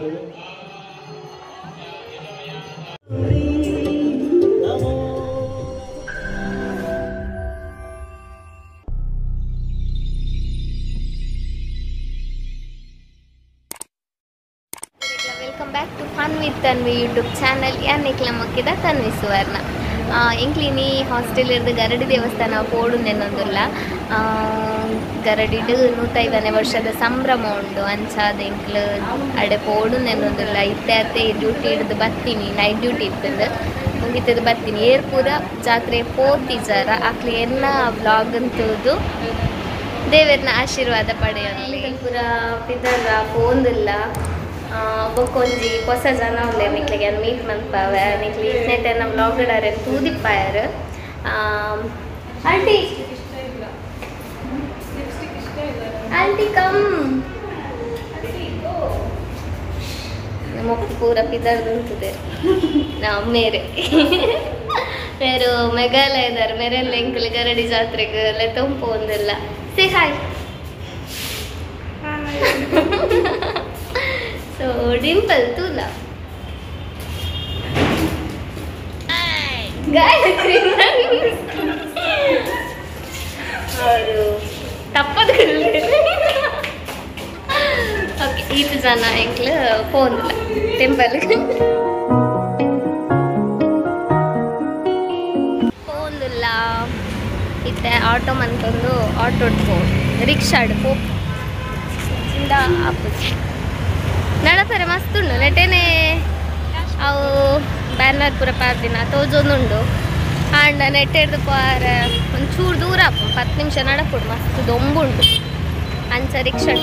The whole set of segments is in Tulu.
Welcome back to fun with Tanvi YouTube channel. ಯಾನ್ ನಿಕ್ಲ ಮೊಕ್ಕಿದ ತನ್ವಿ ಸುವರ್ಣ. ಎಂಕ್ಲಿನಿ ಹಾಸ್ಟೆಲ್ ಇರ್ದು ಗರಡಿ ದೇವಸ್ಥಾನ ಪೋಡು ನೆನ್ನೊಂದುಲ್ಲ. ಗರಡಿಡು 150 ವರ್ಷದ ಸಂಭ್ರಮ ಉಂಡು. ಅಂಚಾದ ಎಂಕ್ಲು ಅಡೆ ಪೋಡು ನೆನ್ನೊಂದುಲ್ಲ. ಇತ್ತೆ ಅತ್ತೆ ಡ್ಯೂಟಿ ಹಿಡ್ದು ಬತ್ತೀನಿ, ನೈಟ್ ಡ್ಯೂಟಿ ಇತ್ತಂದು ಮುಗಿತದ ಬತ್ತೀನಿ. ಏರ್ ಪೂರ ಜಾತ್ರೆ ಪೋತಿಜಾರ ಅಕ್ಲು ಎನ್ನ ವ್ಲಾಗ್ ಅಂತದು ದೇವರನ್ನ ಆಶೀರ್ವಾದ ಪಡೆಯೋಣ. ಪೂರ ಪಿದರ ಪೋಂದಿಲ್ಲ. ಬೊಕ್ಕೊಂಜಿ ಹೊಸ ಜನ ಉಲ್ಲೆ ನಿಕ್ಲಿಗೆ ಮೀಟ್ ಮನ್ಪಾವೆ. ನಿಕ್ಲಿ ಇತ್ನೆ ತನ್ನ ವ್ಲಾಗ್ ಇಡಾರೆ ತೂದಿಪ್ಪಾಯರು. ಆಂಟಿ ಆಂಟಿ ಕಮ್ ಮೊಕ್ಕು ಪೂರ ಪಿದರ್ದುಂತದೆ. ನಾವು ಮೇರೆ ಮೇರು ಮೇಘಾಲಯದಾರ ಮೇರೆಲ್ಲ ಎಂಕಲ್ ಗರಡಿ ಜಾತ್ರೆಗೆ ಎಲ್ಲ ತಂಪು ಒಂದಿಲ್ಲ. Say hi. So Dimple Tula. Gayatri ಅವರು ತಪ್ಪದ. ಓಕೆ, ಈತ ಜನ ಎಂಕ್ಲು ಫೋನ್ ಟೆಂಪಲ್ ಫೋನ್ದಿಲ್ಲ. ಇತ್ತೆ ಆಟೋ ಮಂತೊಂದು ಆಟೋ ಪೋ ರಿಕ್ಷಾಡ್ ಪೋ ಇಂದ ಆಪುಜಿ ನಡಪರೆ ಮಸ್ತ್ ಉಂಡು. ನೆಟೆನೆ ಅವು ಬ್ಯಾನರ್ ಪೂರ ಪಾರ್ದಿನ ತೋಜೊಂದುಂಡು. ಆಂಡ ನೆಟ್ಟೆಡ್ದು ಪಾರ ಒಂಚೂರು ದೂರ 10 ನಿಮಿಷ ನಡಪುಡು ಮಸ್ತ್ ದೊಂಬುಂಡು. ಅಂಚ ರಿಕ್ಷಾ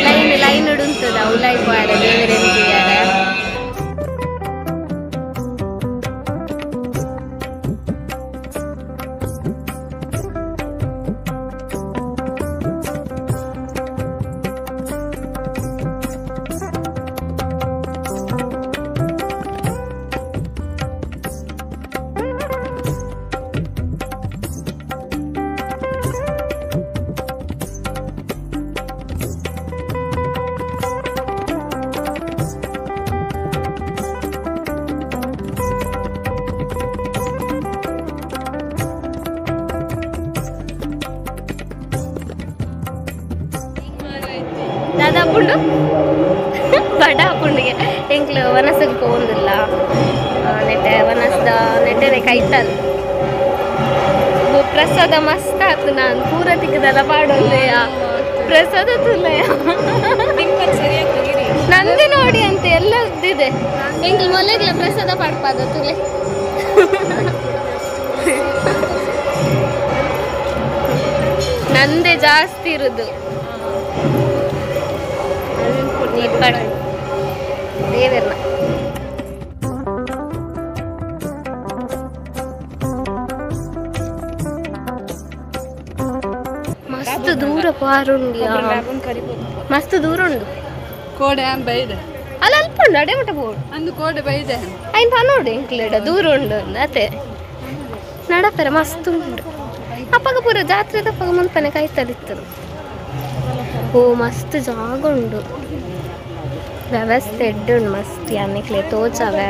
ಲೈನ್ ಲೈನ್ ಉಂಟದ ಉಲಾಯಿ ಪೋಯಾರ ದೇವರೆಂತಿಯಾರ. ದಾದಾಪುಂಡು ಬಡ ಪುಂಡಿಗೆ ಎಂಕ್ಲು ವನಸಕ್ಕೆ ಪೋಂದಿಲ್ಲ. ನೆಟ್ಟೆ ವನಸ್ದ ನೆಟ್ಟೆನೆ ಕೈತಲ್ ಪ್ರಸಾದ ಮಸ್ತ್ ಆತು. ನಾನು ಪೂರ ತಿಕ್ಕದಲ್ಲ ಪಾಡೊಂದೆಯ ಪ್ರಸಾದ ತುಲ್ಲಯ ನಂದು ನೋಡಿ ಅಂತ ಎಲ್ಲದಿದೆ. ಎಂಕ್ಲು ಮೊಲೆಗ್ಲ ಪ್ರಸಾದ ಪಾಡ್ಪಾದ ತುಲೆ. ಜಾಸ್ತಿ ಇರುದು ದೇವರ್ನ ಮಸ್ತ್ ದೂರ ಪಾರುಂಡಿ ಮಸ್ತ್ ದೂರ ಉಂಡು ಕೋಡೆ ಬೈದೆ ಅಲ್ಲ ಅಲ್ಪ ಉಂಡು ಅಡೆ ಮಟ್ಟ ಬೋಡು ಅಂದು ಕೋಡೆ ಬೈದೆ ಐನ್ ಪನೋಡು ಎಂಕ್ಲೆಡ ದೂರ ಉಂಡು ಅತೆ ನಡಪೆರ ಮಸ್ತ್ ಉಂಡು ಅಪ್ಪಗ ಪೂರ ಜಾತ್ರೆ ತಪ್ಪಗ ಮುಲ್ಪನೆ ಕೈತಲಿತ್ತದು ಓ ಮಸ್ತ್ ಜಾಗ ಉಂಡು ವ್ಯವಸ್ಥೆ ಎಡ್ಡೆ ಉಂಡು ಮಸ್ತ್ ಯಾನಿಕ್ಲೆ ತೋಚವೆ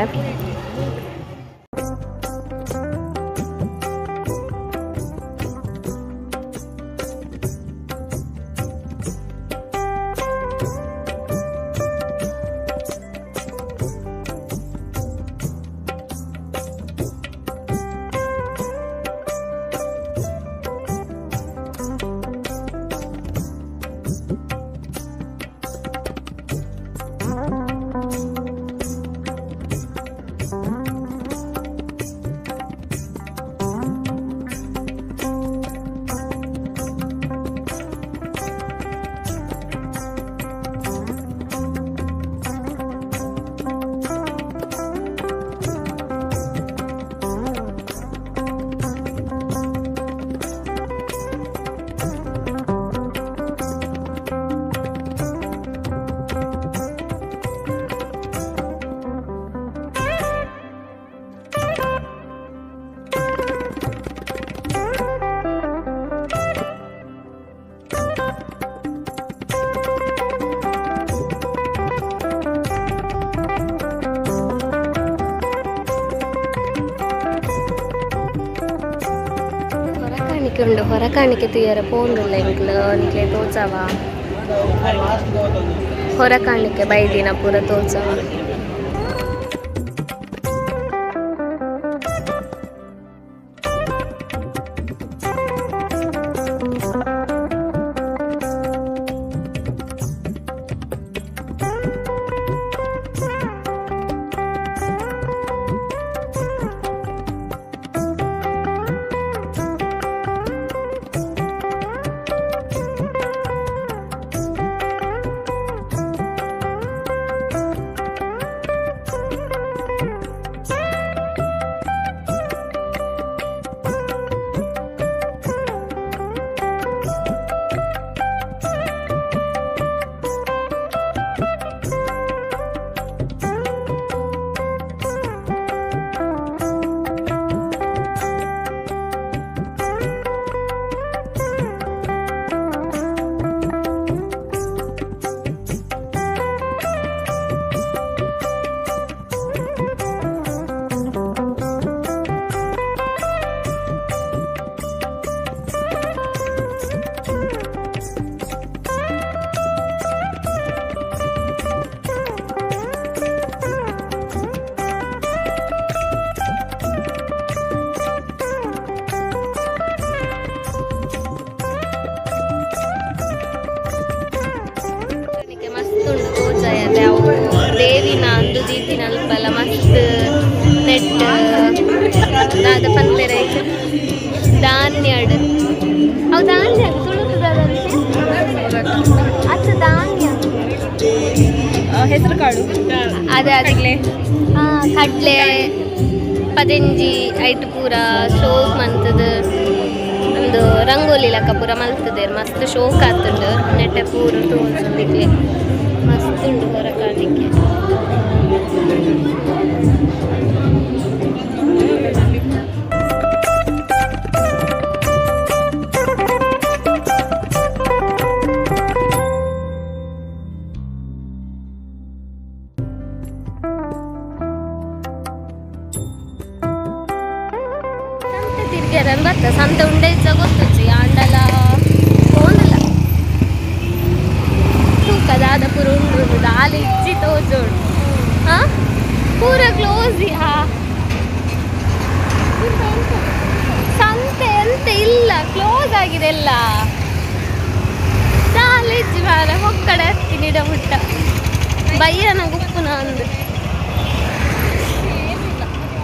ಉಂಡು ಹೊರಕಾಣಿಕೆ ತುಯ್ಯರ ಪೋಂದುಲ್ಲ ಎಂಕ್ಲು ನಿಕ್ಲೆ ತೋಚವ ಹೊರಕಾಣಿಕೆ ಬೈದಿನ ಪೂರ ತೋಚವ ದೇವಿನ ಅಂದು ದೀತಿನ ಅಲ್ಪಲ ಮಸ್ತ್ ನೆಟ್ ದಾದ ಪನ್ಪೆರೆ ಧಾನ್ಯ ಅವು ಧಾನ್ಯ ತುಳುಕುದಾದಂತೆ ಅಚ್ಚ ಧಾನ್ಯ ಹೆಸರು ಕಾಳು ಅದೇ ಅದೇ ಕಡಲೆ ಪದೆಂಜಿ ಐಟ್ ಪೂರ ಶೋಕ್ ಮಂತದ ಒಂದು ರಂಗೋಲಿ ಲೆಕ್ಕ ಪೂರ ಮಲ್ತದೆ ಮಸ್ತ್ ಶೋಕ್ ಆತುಂಡು ನೆಟ್ಟೆ ಪೂರ ತೋಚೊಂದಿಕ್ಲೆ ಮಸ್ತ್ ಉಂಡು ಹೊರಕಾಣಿಕೆ ಸಂತೆ ತಿರ್ಗ್ಯಾರ ಬತ್ತ ಸಂತೆ ಉಂಡೆ ಗೊತ್ತುಚ್ಚಿ ಆಂಡಲ ಫೋನಲ್ಲ ತೂಕದಾದ ಪೂರ ಉಂಡು ದಾಲ ಇಚ್ಚಿ ತೋಜೋಡು ಹಾಂ ಪೂರ ಕ್ಲೋಸ್ ಹಾ ಸಂತೆ ಎಂತ ಇಲ್ಲ ಕ್ಲೋಸ್ ಆಗಿದೆ ಎಲ್ಲ ದಾಲ ಇಚ್ಚಿ ಮಾರ ಹೊಕ್ಕಡೆ ಹತ್ತಿ ನಿಡ ಮುಟ್ಟ ಬಯ್ಯನ ಗುಪ್ಪುನ ಅಂದು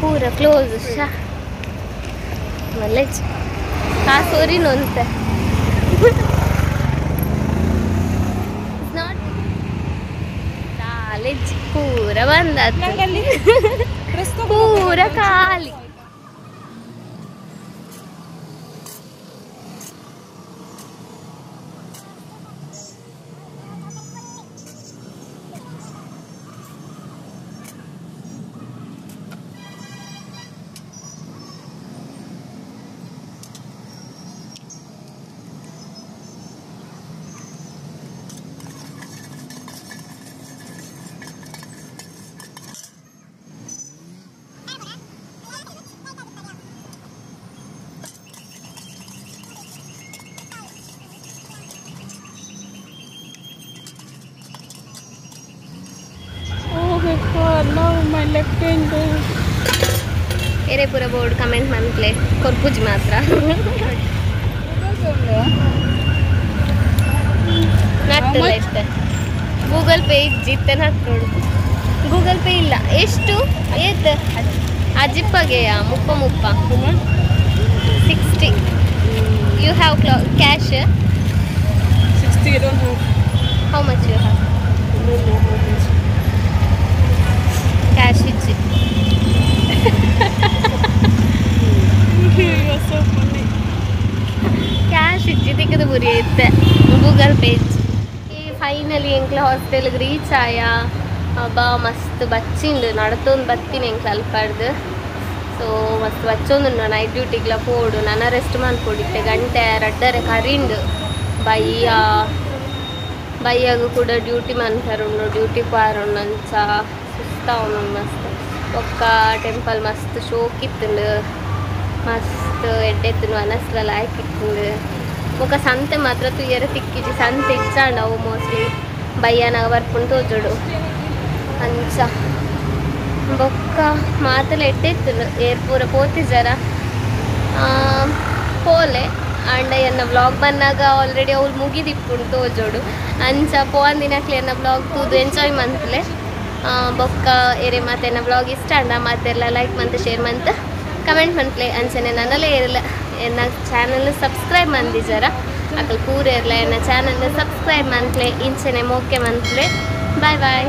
ಪೂರ ಕ್ಲೋಸ್ ಶಾ ಮಲ್ಲೆಜ್ ಆ ಸೋರಿನೊಂತೆ. ಪೂರ ಬಂದ ಪೂರ ಖಾಲಿ. ಏರೆ ಪೂರ ಬೋರ್ಡ್ ಕಮೆಂಟ್ ಮನ್ಪ್ಲೆ ಕೊರ್ಪುಜಿ ಮಾತ್ರ ನಟ್ಟಲ್ಲ ಇತ್ತೆ ಗೂಗಲ್ ಪೇ ಇಜ್ಜಿ ಇತ್ತೆ ನಟ್ಟೋಡು. ಗೂಗಲ್ ಪೇ ಇಲ್ಲ. ಎಷ್ಟು ಏತ್ ಅಜಿಪ್ಪಗೆಯ ಮುಪ್ಪ ಮುಪ್ಪ 60. You have cash? 60 I don't have. How much you have? Cash ಇಜ್ಜಿ. You are so funny. Cash ಇಜ್ಜಿ ತಿಕ್ಕದ ಬುರಿ ಇತ್ತೆ ಗೂಗಲ್ ಪೇ ಇಜ್ಜಿ. ಈ ಫೈನಲಿ ಎಂಕ್ಲ ಹಾಸ್ಟೆಲ್ಗೆ ರೀಚ್ ಆಯ. ಬಾ ಮಸ್ತ್ ಬಚ್ಚಿಂಡು ನಡತೊಂದು ಬತ್ತೀನಿ ಎಂಕ್ಲ ಅಲ್ಪಾಡ್ದು. ಸೊ ಮಸ್ತ್ ಬಚ್ಚೊಂದುಂಡು ನೈಟ್ ಡ್ಯೂಟಿಗ್ಲ ಪೋಡು ನನ್ನ ರೆಸ್ಟ್ ಮನ್ಪೊಡಿತ್ತೆ ಗಂಟೆ ರಡ್ಡರೆ ಕರಿಂಡು ಬಯ್ಯ ಬಯ್ಯಾಗ ಕೂಡ ಡ್ಯೂಟಿ ಮನ್ಪರುಂಡು ಡ್ಯೂಟಿ ಪಾರುಂಡು ಅಂಚ ಸುಸ್ತಾವನು ಮಸ್ತ್. ಒಕ್ಕ ಟೆಂಪಲ್ ಮಸ್ತ್ ಶೋಕಿತ್ತುಂಡು ಮಸ್ತ್ ಎಡ್ಡೆತ್ತುಂಡು ಅನಸ್ಲ ಲಾಯ್ಕಿತ್ತುಂಡು. ಬೊಕ ಸಂತೆ ಮಾತ್ರ ತುಯ್ಯರ ತಿಕ್ಕಿಜಿ ಸಂತೆ ಇಚ್ಚಾಂಡ ಅವು ಮೋಸ್ಟ್ಲಿ ಬಯ್ಯನಾಗ ಬರ್ಪುಂಡು ತೋಜೋಡು ಅಂಚ. ಬೊಕ್ಕ ಮಾತೆಲ್ಲ ಎಡ್ಡೆತ್ತುಂಡು ಏರ್ ಪೂರ ಪೋತಿಜಾರ ಪೋಲೆ ಅಂಡ ಎನ್ನ ವ್ಲಾಗ್ ಬಂದಾಗ ಆಲ್ರೆಡಿ ಅವ್ಳು ಮುಗಿದಿಪ್ಪುಂಡು ತೋಜೋಡು ಅಂಚ ಪೋಂದಿನಕ್ಲೆ ಎನ್ನ ವ್ಲಾಗ್ ತೂದು ಎಂಜಾಯ್ ಮಂತ್ಲೆ. ಬೊಕ್ಕ ಏರೆ ಮಾತೆನ್ನ ಬ್ಲಾಗ್ ಇಷ್ಟ ಅಂಡ ಮಾತೆಲ್ಲ ಲೈಕ್ ಮಂತ್ ಶೇರ್ ಮಂತ್ ಕಮೆಂಟ್ ಮಂತ್ಲೆ ಅಂಚನೆ ನನ್ನಲ್ಲೇ ಇರಲ್ಲ ಎನ್ನ ಚಾನಲ್ ಸಬ್ಸ್ಕ್ರೈಬ್ ಮಂದಿಜಾರ ಅಕಲ್ ಪೂರ ಇರಲ್ಲ ಎನ್ನ ಚಾನಲ್ ಸಬ್ಸ್ಕ್ರೈಬ್ ಮಂತ್ಲೆ ಇಂಚನೆ ಮೋಕೆ ಮಂತ್ಲೆ. Boy boy.